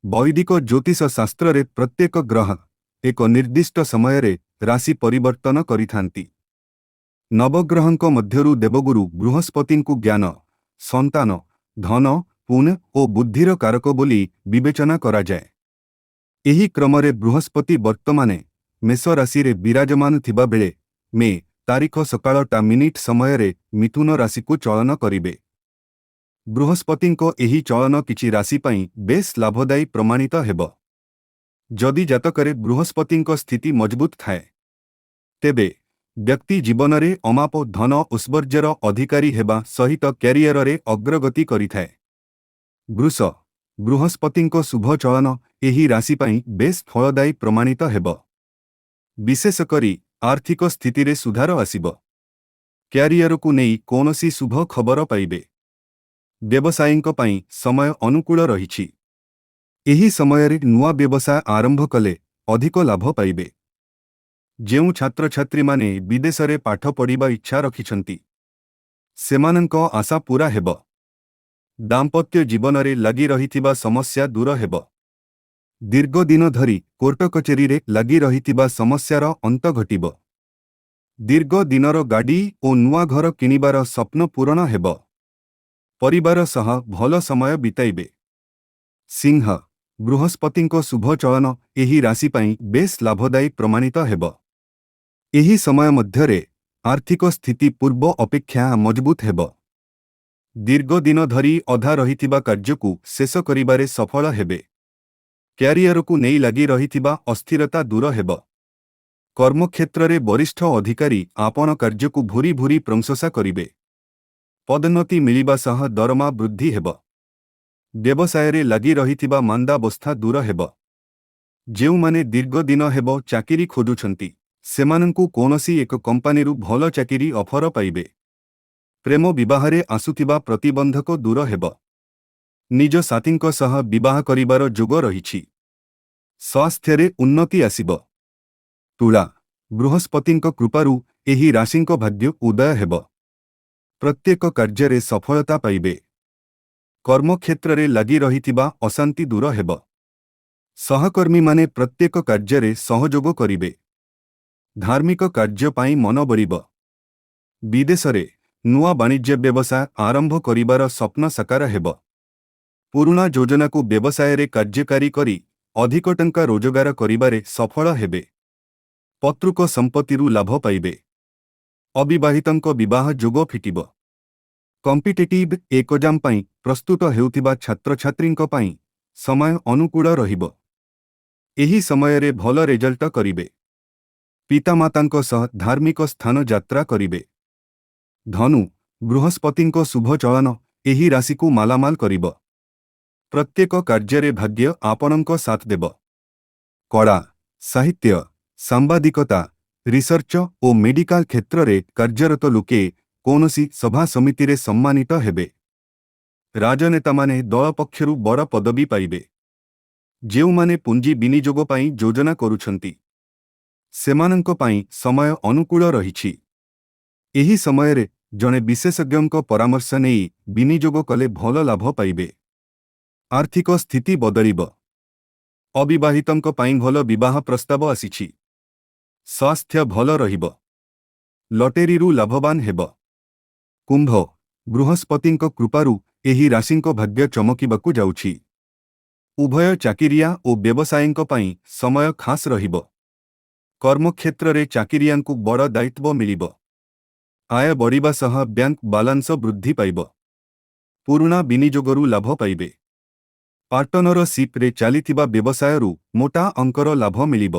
ବୈଦିକ ଜ୍ୟୋତିଷ ଶାସ୍ତ୍ରରେ ପ୍ରତ୍ୟେକ ଗ୍ରହ ଏକ ନିର୍ଦ୍ଦିଷ୍ଟ ସମୟରେ ରାଶି ପରିବର୍ତ୍ତନ କରିଥାନ୍ତି। ନବଗ୍ରହଙ୍କ ମଧ୍ୟରୁ ଦେବଗୁରୁ ବୃହସ୍ପତିଙ୍କୁ ଜ୍ଞାନ, ସନ୍ତାନ, ଧନ, ପୁଣ୍ୟ ଓ ବୁଦ୍ଧିର କାରକ ବୋଲି ବିବେଚନା କରାଯାଏ। ଏହି କ୍ରମରେ ବୃହସ୍ପତି ବର୍ତ୍ତମାନ ମେଷ ରାଶିରେ ବିରାଜମାନ ଥିବା ବେଳେ ମେ ତାରିଖ ସକାଳ ଟା ମିନିଟ୍ ସମୟରେ ମିଥୁନ ରାଶିକୁ ଚଳନ କରିବେ। ବୃହସ୍ପତିଙ୍କ ଏହି ଚଳନ କିଛି ରାଶି ପାଇଁ ବେଶ୍ ଲାଭଦାୟୀ ପ୍ରମାଣିତ ହେବ। ଯଦି ଜାତକରେ ବୃହସ୍ପତିଙ୍କ ସ୍ଥିତି ମଜବୁତ ଥାଏ, ତେବେ ବ୍ୟକ୍ତି ଜୀବନରେ ଅମାପ ଧନ ଐଶ୍ୱର୍ଯ୍ୟର ଅଧିକାରୀ ହେବା ସହିତ କ୍ୟାରିୟରରେ ଅଗ୍ରଗତି କରିଥାଏ। ବୃଷ, ବୃହସ୍ପତିଙ୍କ ଶୁଭ ଚଳନ ଏହି ରାଶି ପାଇଁ ବେଶ୍ ଫଳଦାୟୀ ପ୍ରମାଣିତ ହେବ। ବିଶେଷ କରି ଆର୍ଥିକ ସ୍ଥିତିରେ ସୁଧାର ଆସିବ। କ୍ୟାରିୟରକୁ ନେଇ କୌଣସି ଶୁଭ ଖବର ପାଇବେ। ବ୍ୟବସାୟୀଙ୍କ ପାଇଁ ସମୟ ଅନୁକୂଳ ରହିଛି। ଏହି ସମୟରେ ନୂଆ ବ୍ୟବସାୟ ଆରମ୍ଭ କଲେ ଅଧିକ ଲାଭ ପାଇବେ। ଯେଉଁ ଛାତ୍ରଛାତ୍ରୀମାନେ ବିଦେଶରେ ପାଠ ପଢ଼ିବା ଇଚ୍ଛା ରଖିଛନ୍ତି, ସେମାନଙ୍କ ଆଶା ପୂରା ହେବ। ଦାମ୍ପତ୍ୟ ଜୀବନରେ ଲାଗି ରହିଥିବା ସମସ୍ୟା ଦୂର ହେବ। ଦୀର୍ଘଦିନ ଧରି କୋର୍ଟ କଚେରୀରେ ଲାଗି ରହିଥିବା ସମସ୍ୟାର ଅନ୍ତ ଘଟିବ। ଦୀର୍ଘ ଦିନର ଗାଡ଼ି ଓ ନୂଆ ଘର କିଣିବାର ସ୍ୱପ୍ନ ପୂରଣ ହେବ। ପରିବାର ସହ ଭଲ ସମୟ ବିତାଇବେ। ସିଂହ, ବୃହସ୍ପତିଙ୍କ ଶୁଭ ଚଳନ ଏହି ରାଶି ପାଇଁ ବେଶ୍ ଲାଭଦାୟୀ ପ୍ରମାଣିତ ହେବ। ଏହି ସମୟ ମଧ୍ୟରେ ଆର୍ଥିକ ସ୍ଥିତି ପୂର୍ବ ଅପେକ୍ଷା ମଜବୁତ ହେବ। ଦୀର୍ଘଦିନ ଧରି ଅଧା ରହିଥିବା କାର୍ଯ୍ୟକୁ ଶେଷ କରିବାରେ ସଫଳ ହେବେ। କ୍ୟାରିୟରକୁ ନେଇ ଲାଗି ରହିଥିବା ଅସ୍ଥିରତା ଦୂର ହେବ। କର୍ମକ୍ଷେତ୍ରରେ ବରିଷ୍ଠ ଅଧିକାରୀ ଆପଣ କାର୍ଯ୍ୟକୁ ଭୂରି ଭୂରି ପ୍ରଶଂସା କରିବେ। ପଦୋନ୍ନତି ମିଳିବା ସହ ଦରମା ବୃଦ୍ଧି ହେବ। ବ୍ୟବସାୟରେ ଲାଗି ରହିଥିବା ମାନ୍ଦାବସ୍ଥା ଦୂର ହେବ। ଯେଉଁମାନେ ଦୀର୍ଘଦିନ ହେବ ଚାକିରି ଖୋଜୁଛନ୍ତି, ସେମାନଙ୍କୁ କୌଣସି ଏକ କମ୍ପାନୀରୁ ଭଲ ଚାକିରି ଅଫର ପାଇବେ। ପ୍ରେମ ବିବାହରେ ଆସୁଥିବା ପ୍ରତିବନ୍ଧକ ଦୂର ହେବ। ନିଜ ସାଥୀଙ୍କ ସହ ବିବାହ କରିବାର ଯୋଗ ରହିଛି। ସ୍ୱାସ୍ଥ୍ୟରେ ଉନ୍ନତି ଆସିବ। ତୁଳା, ବୃହସ୍ପତିଙ୍କ କୃପାରୁ ଏହି ରାଶିଙ୍କ ଭାଗ୍ୟ ଉଦୟ ହେବ। ପ୍ରତ୍ୟେକ କାର୍ଯ୍ୟରେ ସଫଳତା ପାଇବେ। କର୍ମକ୍ଷେତ୍ରରେ ଲାଗି ରହିଥିବା ଅଶାନ୍ତି ଦୂର ହେବ। ସହକର୍ମୀମାନେ ପ୍ରତ୍ୟେକ କାର୍ଯ୍ୟରେ ସହଯୋଗ କରିବେ। ଧାର୍ମିକ କାର୍ଯ୍ୟ ପାଇଁ ମନ ବଳିବ। ବିଦେଶରେ ନୂଆ ବାଣିଜ୍ୟ ବ୍ୟବସାୟ ଆରମ୍ଭ କରିବାର ସ୍ୱପ୍ନ ସାକାର ହେବ। ପୁରୁଣା ଯୋଜନାକୁ ବ୍ୟବସାୟରେ କାର୍ଯ୍ୟକାରୀ କରି ଅଧିକ ଟଙ୍କା ରୋଜଗାର କରିବାରେ ସଫଳ ହେବେ। ପୈତୃକ ସମ୍ପତ୍ତିରୁ ଲାଭ ପାଇବେ। ଅବିବାହିତଙ୍କ ବିବାହ ଯୋଗ ଫିଟିବ। କମ୍ପିଟେଟିଭ୍ ଏକ୍ଜାମ ପାଇଁ ପ୍ରସ୍ତୁତ ହେଉଥିବା ଛାତ୍ରଛାତ୍ରୀଙ୍କ ପାଇଁ ସମୟ ଅନୁକୂଳ ରହିବ। ଏହି ସମୟରେ ଭଲ ରେଜଲ୍ଟ କରିବେ। ପିତାମାତାଙ୍କ ସହ ଧାର୍ମିକ ସ୍ଥାନ ଯାତ୍ରା କରିବେ। ଧନୁ, ବୃହସ୍ପତିଙ୍କ ଶୁଭ ଚଳନ ଏହି ରାଶିକୁ ମାଲାମାଲ କରିବ। ପ୍ରତ୍ୟେକ କାର୍ଯ୍ୟରେ ଭାଗ୍ୟ ଆପଣଙ୍କ ସାଥ ଦେବ। କଳା, ସାହିତ୍ୟ, ସାମ୍ବାଦିକତା, ରିସର୍ଚ୍ଚ ଓ ମେଡିକାଲ କ୍ଷେତ୍ରରେ କାର୍ଯ୍ୟରତ ଲୋକେ କୌଣସି ସଭା ସମିତିରେ ସମ୍ମାନିତ ହେବେ। ରାଜନେତାମାନେ ଦଳ ପକ୍ଷରୁ ବଡ଼ ପଦବୀ ପାଇବେ। ଯେଉଁମାନେ ପୁଞ୍ଜି ବିନିଯୋଗ ପାଇଁ ଯୋଜନା କରୁଛନ୍ତି, ସେମାନଙ୍କ ପାଇଁ ସମୟ ଅନୁକୂଳ ରହିଛି। ଏହି ସମୟରେ ଜଣେ ବିଶେଷଜ୍ଞଙ୍କ ପରାମର୍ଶ ନେଇ ବିନିଯୋଗ କଲେ ଭଲ ଲାଭ ପାଇବେ। ଆର୍ଥିକ ସ୍ଥିତି ବଦଳିବ। ଅବିବାହିତଙ୍କ ପାଇଁ ଭଲ ବିବାହ ପ୍ରସ୍ତାବ ଆସିଛି। ସ୍ୱାସ୍ଥ୍ୟ ଭଲ ରହିବ। ଲଟେରୀରୁ ଲାଭବାନ ହେବ। କୁମ୍ଭ, ବୃହସ୍ପତିଙ୍କ କୃପାରୁ ଏହି ରାଶିଙ୍କ ଭାଗ୍ୟ ଚମକିବାକୁ ଯାଉଛି। ଉଭୟ ଚାକିରିଆ ଓ ବ୍ୟବସାୟୀଙ୍କ ପାଇଁ ସମୟ ଖାସ୍ ରହିବ। କର୍ମକ୍ଷେତ୍ରରେ ଚାକିରିଆଙ୍କୁ ବଡ଼ ଦାୟିତ୍ୱ ମିଳିବ। ଆୟ ବଢ଼ିବା ସହ ବ୍ୟାଙ୍କ ବାଲାନ୍ସ ବୃଦ୍ଧି ପାଇବ। ପୁରୁଣା ବିନିଯୋଗରୁ ଲାଭ ପାଇବେ। ପାର୍ଟନରସିପ୍ରେ ଚାଲିଥିବା ବ୍ୟବସାୟରୁ ମୋଟା ଅଙ୍କର ଲାଭ ମିଳିବ।